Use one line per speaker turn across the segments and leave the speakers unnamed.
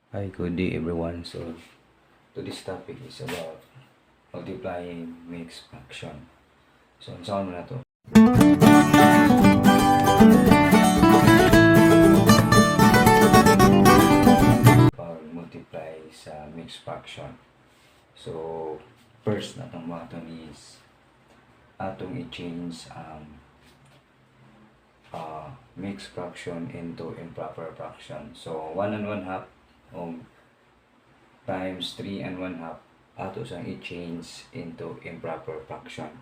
Hi, good day, everyone. So, today's topic is about multiplying mixed fraction. So, unsaon man nato? Pag multiply sa mixed fraction. So, first na atong buhaton is atong i-change ang mixed fraction into improper fraction. So, 1 and 1 half times 3 and 1 half, ato siyang i-change into improper fraction.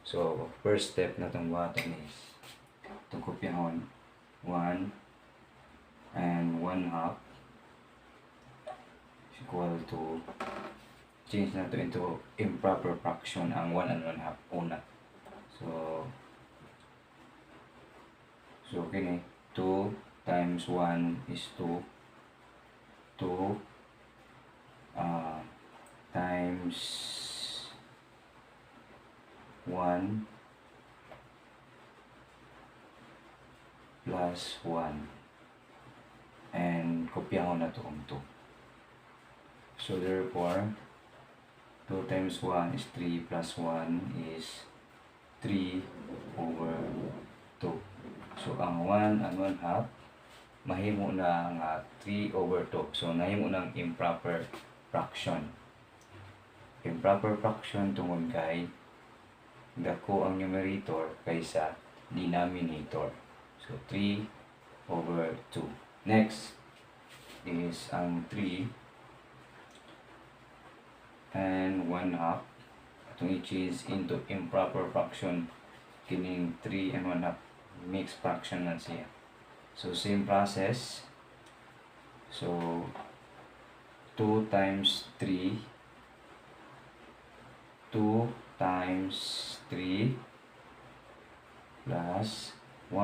So, first step na itong buhaton is itong kopyahon 1 and 1 half is equal to, change na to into improper fraction ang 1 and 1 half una. So kini 2 times 1 is 2, 2 times 1 plus 1 and kopyahon na to ang 2. So therefore, 2 times 1 is 3 plus 1 is 3 over 2. So ang 1 and 1 half mahimo na nga 3 over 2. So nahimo ng improper fraction. Improper fraction tungod kay dako ang numerator kaysa denominator. So 3 over 2. Next is ang 3 and 1 half. Atong i-change into improper fraction kining 3 and 1 half, mixed fraction na siya. So same process. So 2 times 3, 2 times 3 plus 1.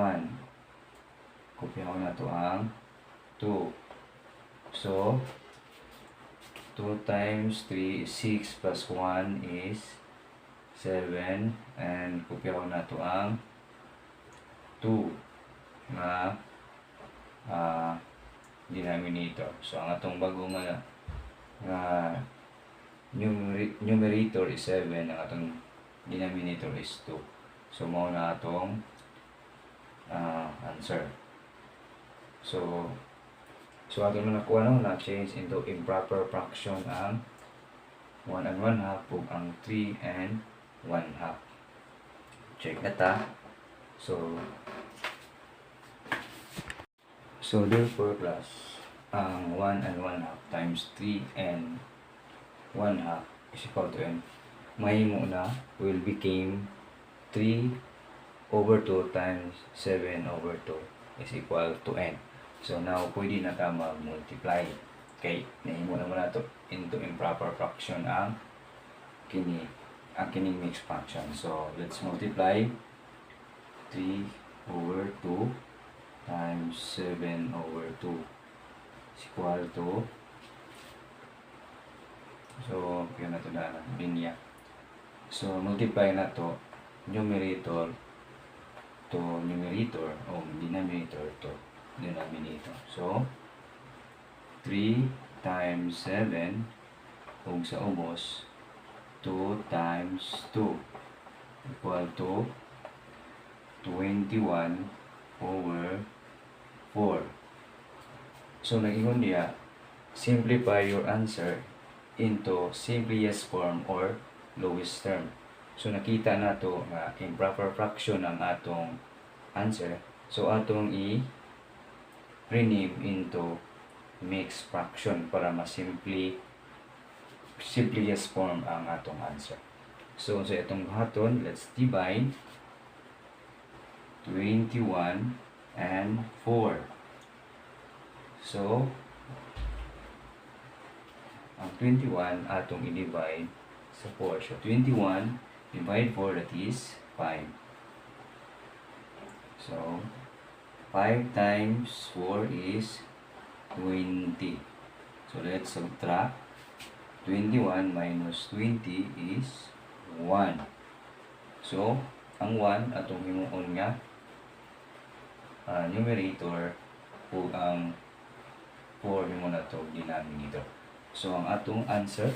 Kopya ko na to ang 2. So 2 times 3 is 6 plus 1 is 7 and kopya ko na to ang 2 nga denominator. So ang atong bago nga numerator is 7, ang atong denominator is 2. So mao na atong answer. So ato na nakuha, no, na change into improper fraction ang 1 and 1 half ug ang 3 and 1 half. Check na ta. So therefore, class, ang 1 and 1 half times 3 and 1 half is equal to n. Mahimo na will became 3 over 2 times 7 over 2 is equal to n. So now, pwede na ta mag-multiply. Okay, nahimo na mo na to into improper fraction ang kining mixed fraction. So let's multiply 3 over 2 times 7 over 2 is equal to, so yun na to na linya. So multiply na to numerator to numerator o denominator to denominator. So 3 times 7 ug sa ubos 2 times 2 equal to 21 over 4. So nag-ingon niya, simplify your answer into simplest form or lowest term. So nakita nato nga improper fraction ang atong answer. So atong i rename into mixed fraction para mas simply simplest form ang atong answer. So sa itong buhaton, let's divide 21 and 4. So, ang 21 atong i-divide sa 4. So, 21 divide 4, that is 5. So, 5 times 4 is 20. So, let's subtract. 21 minus 20 is 1. So, ang 1 atong himuon nga numerator ug ang 4 himo na to denominator. denominator. So ang atong answer,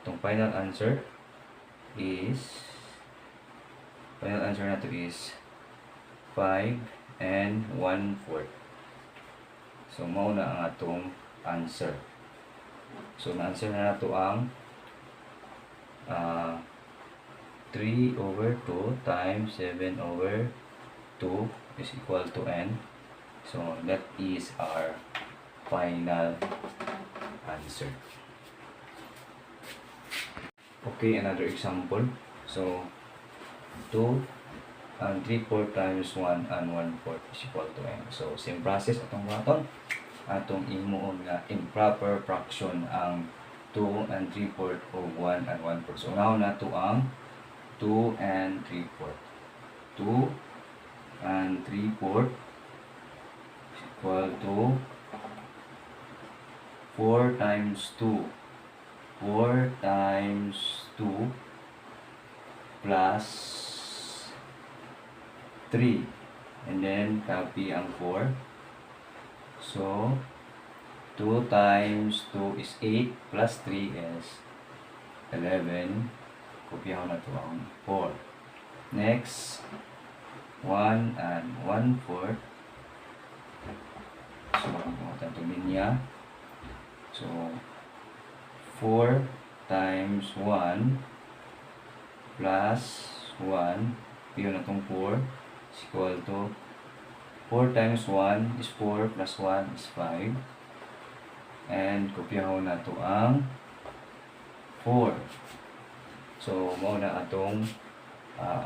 itong final answer is, final answer nato is 5 and 1/4. So mao na ang atong answer. So na-answer na nato ang 3 over 2 times 7 over 2 is equal to n. So that is our final answer. Okay, another example. So 2 and 3 4 times 1 and 1 4 is equal to n. So same process atong buhaton. Atong himuon nga improper fraction ang 2 and 3/4 o 1 and 1/4. So unahon nato ang 2 and 3/4. 2 and 3/4 is equal to 4 times 2. 4 times 2 plus 3. And then, copy ang 4. So, 2 times 2 is 8 plus 3 is 11. Kopyahan nato ang 4. Next, 1 and 1 4. So, buhatan itong linya. So, 4 times 1 plus 1, yun na itong 4, is equal to 4 times 1 is 4 plus 1 is 5. And kopyahon nato ang 4. So, mao na atong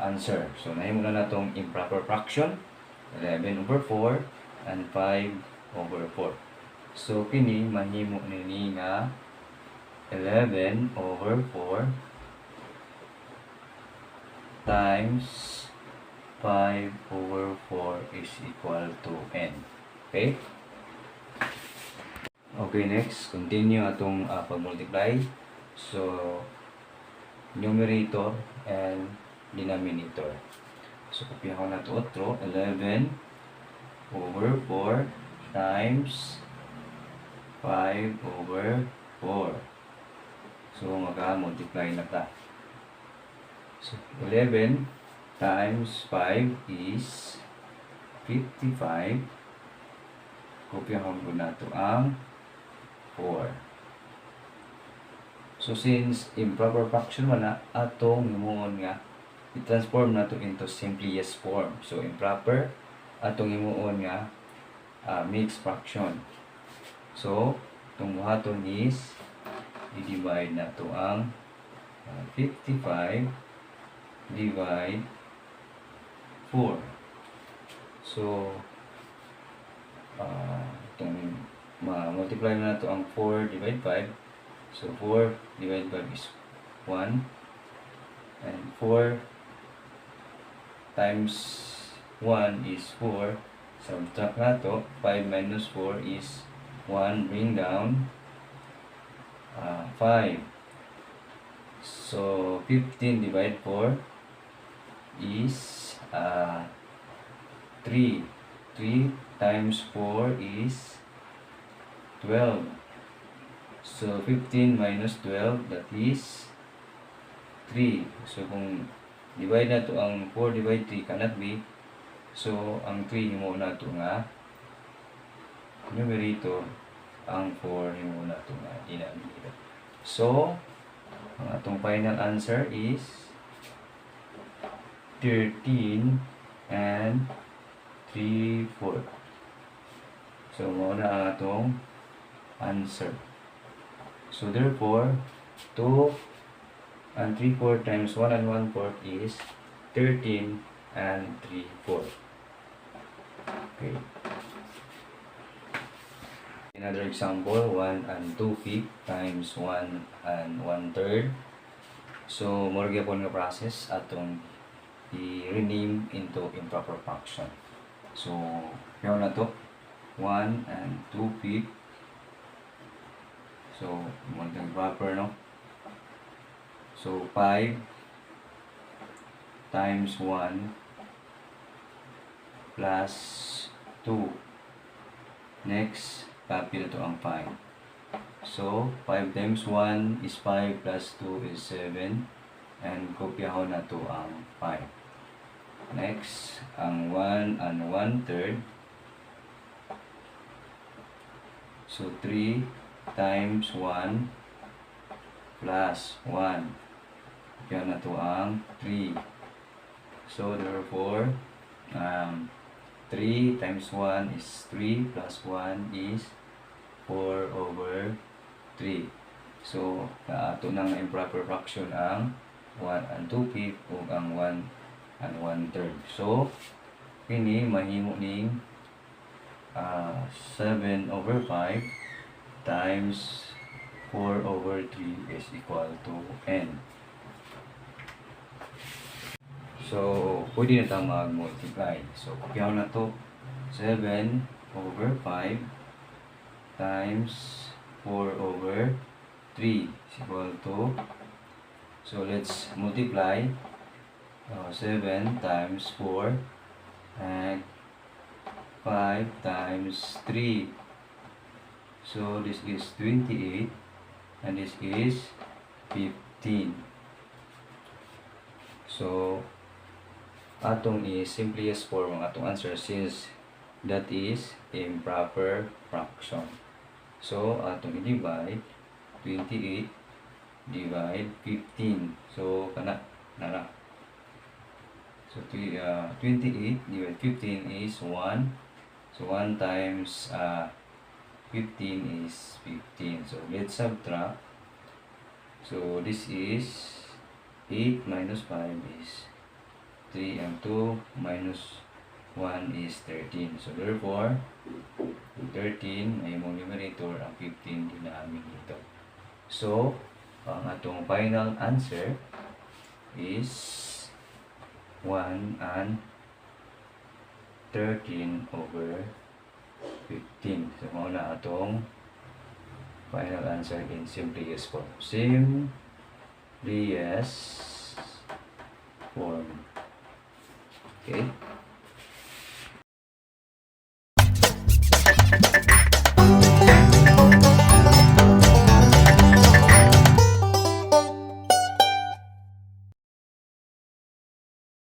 answer. So, nahimo na natong improper fraction, 11 over 4 and 5 over 4. So, kini mahimo nini nga 11 over 4 times 5 over 4 is equal to n. Okay? Okay, next. Continue atong pag-multiply. So, numerator and denominator. So, kopyahan nato otro. 11 over 4 times 5 over 4. So, maka-multiply na ta. So, 11 times 5 is 55. Kopyahon ko nato ang 4. So, since improper fraction man na, atong himuon nga i-transform nato into simplest form. So, improper, atong himuon nga mixed fraction. So, itong buhaton is i-divide nato ang 55 divide 4. So, itong ma-multiply na nato ang 4 divide 5. So, 4 divide 5 is 1. And 4 times 1 is 4. Subtract nato, 5 minus 4 is 1. Bring down 5. So, 15 divide 4 is 3. 3 times 4 is 12. So, 15 minus 12, that is 3. So, kung divide nato ang 4 divide 3, cannot be. So, ang 3 himo nato nga numerator, ang 4 himo nato nga denominator. So, ang atong final answer is 13 and 3/4. So, mao na ang atong answer. So, therefore, 2 and 3/4 times 1 and 1/4 is 13 and 3/4. Okay. Another example, 1 and 2/5 times 1 and 1/3. So, mao gyapon nga process atong i-rename into improper fraction. So, yun na to. 1 and 2/5. So, mo proper, no? So, 5 times 1 plus 2. Next, copy nato ang 5. So, 5 times 1 is 5 plus 2 is 7. And kopyahon nato ang 5. Next, ang 1 and 1/3. So, 3 times 1 plus 1. Kopyahan nato ang 3. So, therefore, 3 times 1 is 3 plus 1 is 4 over 3. So, ato nang improper fraction ang 1 and 2/5 ug ang 1 and 1/3. So, kini mahimo ning 7 over 5 times 4 over 3 is equal to n. So, pwede na tayo mag-multiply. So, kopyahan nato 7 over 5 times 4 over 3 is equal to, so let's multiply 7 times 4 and 5 times 3. So, this is 28 and this is 15. So, atong i-simplest form ang atong answer since that is improper fraction. So, atong i-divide 28 divide 15. So, kana, nara. So, 28 divide 15 is 1. So, 1 times 15 is 15. So, let's subtract. So, this is 8 minus 5 is 3 and 2 minus 1 is 13. So, therefore, 13 ay imong numerator, ang 15 denominator. So, ang atong final answer is 1 and 13 over 15. So, mao na atong final answer in simplest form. Simplest form. Okay?